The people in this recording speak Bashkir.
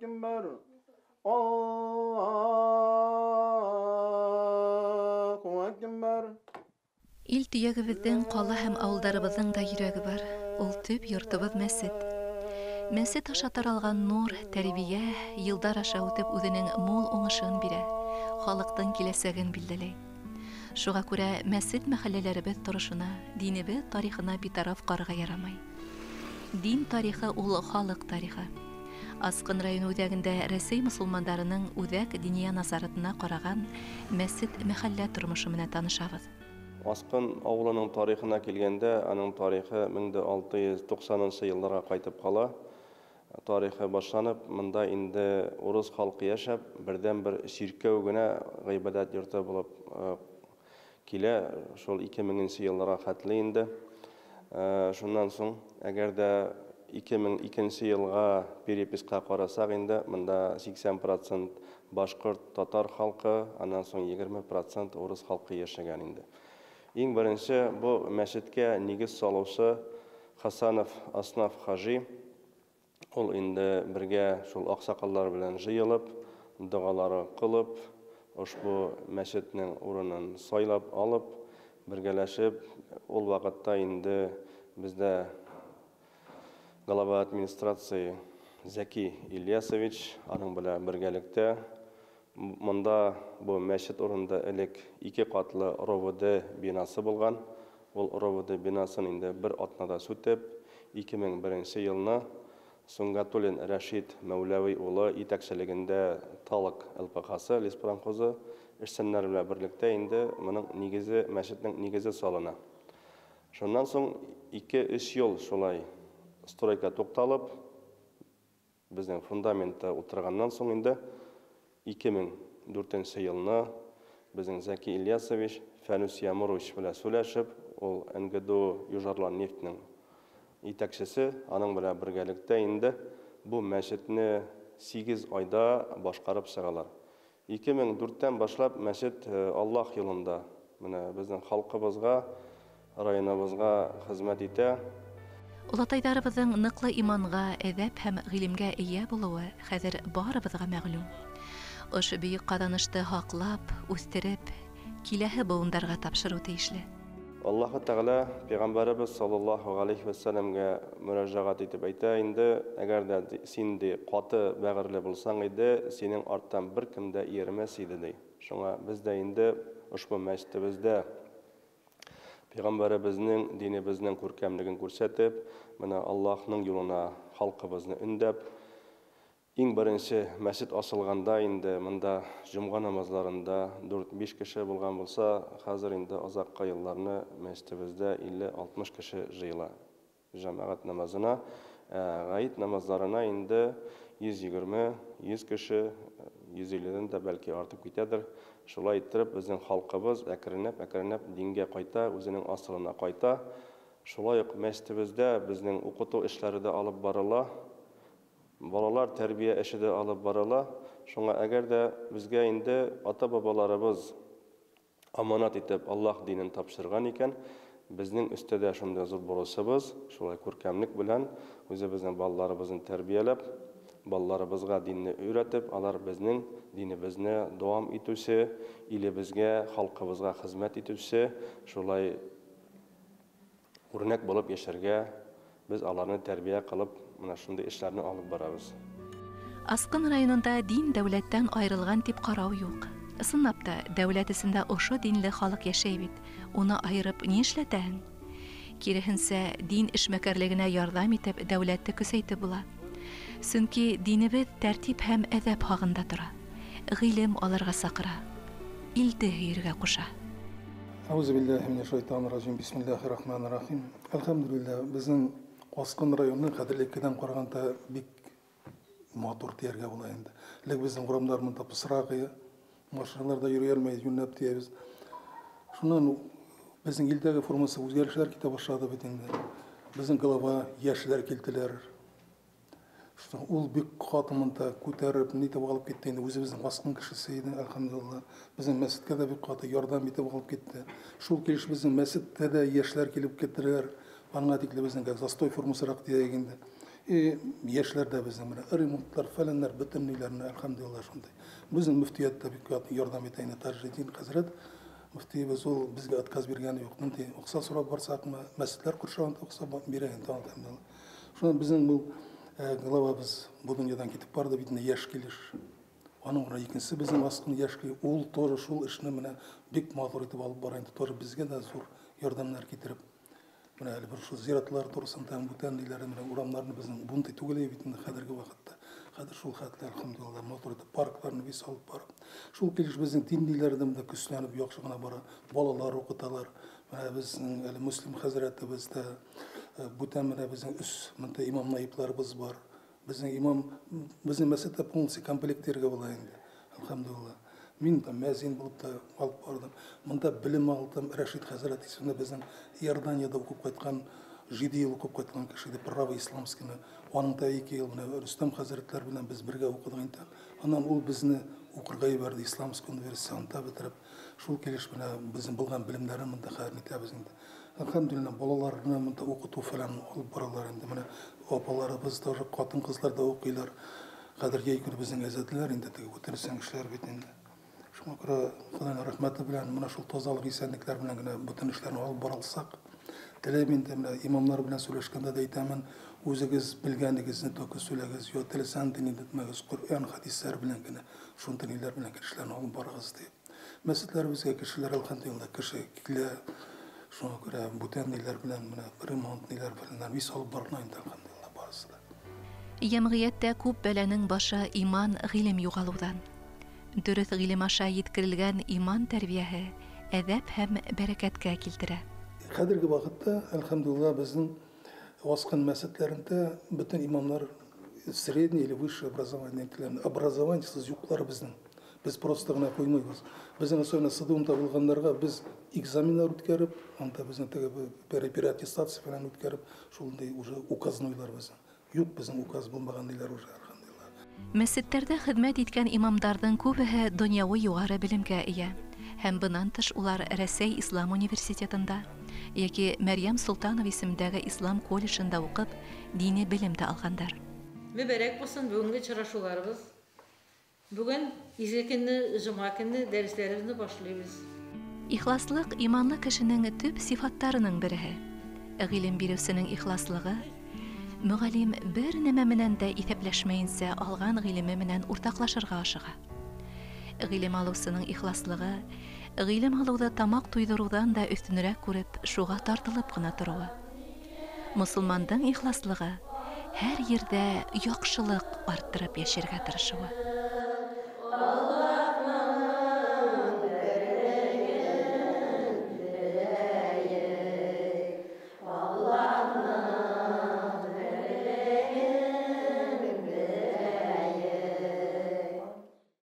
Акбар, Аллаһу Акбар. Ил төйәгебеҙҙең, ҡала һәм ауылдарыбыҙҙың да йөрәге бар. Ул төп йортобоҙ мәсет. Мәсет аша таралған нур, тәрбиә йылдар аша үтеп үҙенең мул уңышын бирә, халыҡтың киләсәген билдәләй. Шуға күрә мәсет мәхәлләләребеҙ торошона, динебеҙ тарихына битараф ҡарарға ярамай. Дин тарихы ул халыҡ тарихы. Асҡын районы үҙәгендә Рәсәй мосолмандарының үҙәк диния назаратына ҡараған мәсет мәхәллә тормошо менән танышабыҙ. Асҡын ауылының тарихына килгәндә, аның тарихы 1690 йылдарға ҡайтып ҡала. Тарихы башланып, мында инде урыҫ халҡы йәшәп, берҙән-бер сиркәү генә ғибәҙәт йорто булып килә, шул 2000 йылдарға хәтле инде. Шуннан һуң, әгәр дә 2002 йылға переписҡа ҡарасаҡ инде, мында 80% башҡорт, татар халҡы, анан һуң 20% урыҫ халҡы йәшәгән инде. Иң беренсе был мәсеткә нигеҙ салыусы Хасанов Аснаф Хажи. Ул инде бергә шул аҡсаҡалдар белән жыйылып, доғалары ҡылып, ошбу мәсетнең урынын сайлап алып, бергәләшеп, ул ваҡытта инде беҙҙә глава администрации Зәки Ильясович, аның белән бергәлектә мында бу мәсет урынында элек 2 ҡатлы РОВД бинасы булған. Ул РОВД бинасын инде бер атнада сүтеп, 2001 йылны Сунгатуллин Рәшит Мәүләви улы етәкселегендә Талык ЛПХ-сы, леспромхозы эшсәннәр белән берлектә инде моның нигезе, мәсетнең нигезе салына. Шуннан соң 2-3 йыл шулай стройка тукталып, безнең фундаментта утырганнан соң инде 2004 елны безнең Зәки Ильясович Фәнүс Ямурович белән сөйләшеп, ул НГДУ Южарлан нефтьнең итәкчесе, аның белән бергәлектә инде бу мәчетне 8 айда башкарып чыгалар. 2004-тән башлап мәчет Аллаһ юлында менә безнең халкыбызга, районыбызга хезмәт итә. Олатайҙарыбыҙҙың ныҡлы иманға, әҙәп һәм ғилемгә эйә булыуы хәҙер барыбыҙға мәғлүм. Ошо бөйөк ҡаҙанышты һаҡлап, үҫтереп, киләһе быуындарға тапшырыу тейешле. Аллаһы Тәғәлә Пәйғәмбәребеҙ саллаллаһу ғәләйһи вәсәләмгә мөрәжәғәт итеп әйтә инде, әгәр дә син ди ҡаты бәғерле булсаң иде, синең арттан бер кем дә эйәрмәҫ иде ди. Шуңа беҙ ҙә инде ошбу мәсетебеҙҙә Пәйғәмбәребеҙҙең динебеҙҙең күркәмлеген күрһәтеп, менә Аллаһның юлына халҡыбыҙны өндәп, иң беренсе мәсет асылғанда инде мында жомға намазларында 4-5 кеше булған булса, хәзер инде азаҡҡы йылларны мәсетебеҙҙә 50-60 кеше жыйыла жәмәғәт намазына. Ғәйет намазларына инде 120, 100 кеше, 150-дән дә бәлки артып китәдер. Шулай иттереп безнең халҡыбыҙ әкренләп-әкренләп дингә ҡайта, үҙенең асылына ҡайта. Шулай уҡ мәсетебеҙҙә безнең уҡытыу эшләре дә алып барыла. Балалар тәрбиә эше дә алып барыла. Шуңа әгәр дә безгә инде ата-бабаларыбыҙ аманат итеп Аллаһ динен тапшырган икән, безнең өстә дә шундай зур бурысыбыз, шулай күркәмлек белән үзебезнең балаларыбызны тәрбияләп, балаларыбызга динне өйрәтеп, алар безнең динебезне дәвам итүче, илебезгә, халкыбызга хезмәт итүче, шулай үрнәк булып яшәргә без аларны тәрбия кылып, менә шундый эшләрне алып барабыз. Асҡын районында дин дәүләттән айырылған тип ҡарау юҡ. Ысынлап та, дәүләт эсендә ошо динле халыҡ йәшәй бит. Уны айырып ни эшләтәһең? Киреһенсә, дин эшмәкәрлегенә ярҙам итеп, дәүләтте көсәйтеп була. Сөнки динебеҙ тәртип һәм әҙәп һағында тора. Ғилем алырға саҡыра. Илде һөйөргә ҡуша. Әүзу биллаһи минәш шайтанир ражим. Бисмиллаһир рахманир рахим. Әлхәмдүлилләһ, беҙҙең Асҡын районы хәҙерлеккедән ҡарағанда бик матур тиергә була инде. Элек беҙҙең урамдар мында пысыраҡ ине, машиналар ҙа йөрөй алмай, йүнләп тиебеҙ. Шунан беҙҙең илдәге формасы үҙгәрештәр китә башланы бит инде. Беҙҙең глава йәшләр килделәр. Шунан ул бик ҡаты мында күтәреп, нитеп алып китте инде. Үҙебеҙҙең Асҡын кешесе ине, әлхәмдүлилләһ. Беҙҙең мәсеткә лә бик ҡаты ярҙам итеп алып китте. Шул килеш беҙҙең мәсеттә лә йәшләр килеп киттеләр. Аңа тикле беҙҙең как застой формасыраҡ тиҙәк инде. И яшьләр дә безнең менә ремонтлар, фәләннәр, бөтен ниләрне, әлхәмдүлилләһ, шундай. Безнең мөфтият тә бик ярдәм итә инде, Таҗетдин хәзрәт мөфтиебез, ул безгә отказ биргәне юк. Нинди акча сорап барсакмы, мәчетләр коршавында акча бирә инде, әлхәмдүлилләһ. Шуннан безнең бу главабыз бу дөньядан китеп барды бит инде яшь килеш. Аның гына икенчесе безнең Аскын яшь килеш, ул тоже шул эшне менә бик матур итеп алып бара инде, тоже безгә дә зур ярдәмнәр китереп. Менә әле бер шул зиратлар турысында бүтән ниләре, менә урамнарны безнең бунтый түгел бит инде хәзерге вакытта. Хәзер шул хәтле, әлхәмдүлилләһ, матур итеп паркларны бик салып барып. Шул килеш безнең дин ниләре дә монда көчләнеп яхшы гына бара. Балалар укыталар. Менә безнең әле Мөслим хәзрәтебез дә, бүтән менә безнең өс монда имам наибларыбыз бар. Безнең имам, безнең мәчеттә полностью комплект дияргә була инде. Әлхәмдүлилләһ. Мин дә мәзин булып та алып бардым. Монда белем алдым. Рәшид хәзрәт исемле безнең Иорданиядә укып кайткан, 7 ел укып кайткан кеше иде, право исламскийны. Аның да 2 ел менә Рөстәм хәзрәтләр белән без бергә укыдык инде. Аннан ул безне укырга җибәрде Исламский университетта бетереп. Шул килеш менә безнең булган белемнәрне монда хәзер итәбез инде. Әлхәмдүлилләһ, балаларны монда укыту фәлән алып баралар инде. Менә апаларыбыз тоже, хатын-кызлар да укыйлар. Хәзер җәй көне безнең әзәтләр инде теге үтерсәң эшләр бит инде. Шуңа күрә Ходаның рәхмәте белән менә шул тазалык, исәнлекләр белән генә бөтен эшләрне алып бара алсак, теләйм инде, менә имамнар белән сөйләшкәндә дә әйтәмен, үзегез белгәнегезне только сөйләгез, я теләсәң дини әйтмәгез, Коръән, хәдисләр белән генә, шундый ниләр белән эшләрне алып барыгыз дип. Мәчетләребезгә кешеләр, әлхәмдүлилләһ, кеше килә. Шуңа күрә бүтән ниләр белән менә ремонт ниләр белән бис алып барыла инде, әлхәмдүлилләһ, барысы да. Йәмгыятьтә күп бәланең башы иман, гыйлем югалудан. Дөрес гыйлем аша еткерелгән иман тәрбияһе әдәп һәм бәрәкәткә килтерә. Хәзерге вакытта, әлхәмдүлилләһ, безнең Аскын мәчетләрендә бөтен имамнар среднее или высшее образование әйтелә. Образованиесез юклар безнең. Без просто гына куймыйбыз. Безнең особенно СДУнда булганнарга без экзаменнар үткәреп, анда безнең теге переаттестация фәлән үткәреп, шундый уже указнойлар безнең. Юк, безнең указ булмаган ниләр уже, әлхәмдүлилләһ. Мәчетләрдә хезмәт иткән имамдарның күбеһе дөньяви югары белемгә ия. Һәм бынан тыш улар Рәсәй Ислам университетында яки Мәрьям Султанова исемендәге Ислам колледжында укып, дини белем дә алгандар. Мөбәрәк булсын бүгенге очрашуларыбыз. Бүген изге көнне, җомга көнне дәресләребезне башлыйбыз. Ихласлык иманлы кешенең төп сифаттарының береһе. Гыйлем бирүсенең ихласлыгы, мөгаллим бер нәмә менән дә иҫәпләшмәйенсә алган гыйлеме менән уртаклашырга ашыга. Гыйлем алыусының ихласлыгы, гыйлем алыуҙы тамаҡ туйҙырыуҙан да өҫтөнөрәк күреп, шуға тартылып ҡына тороуы. Мосолмандың ихласлығы һәр ерҙә яҡшылыҡ арттырып йәшәргә тырышыуы.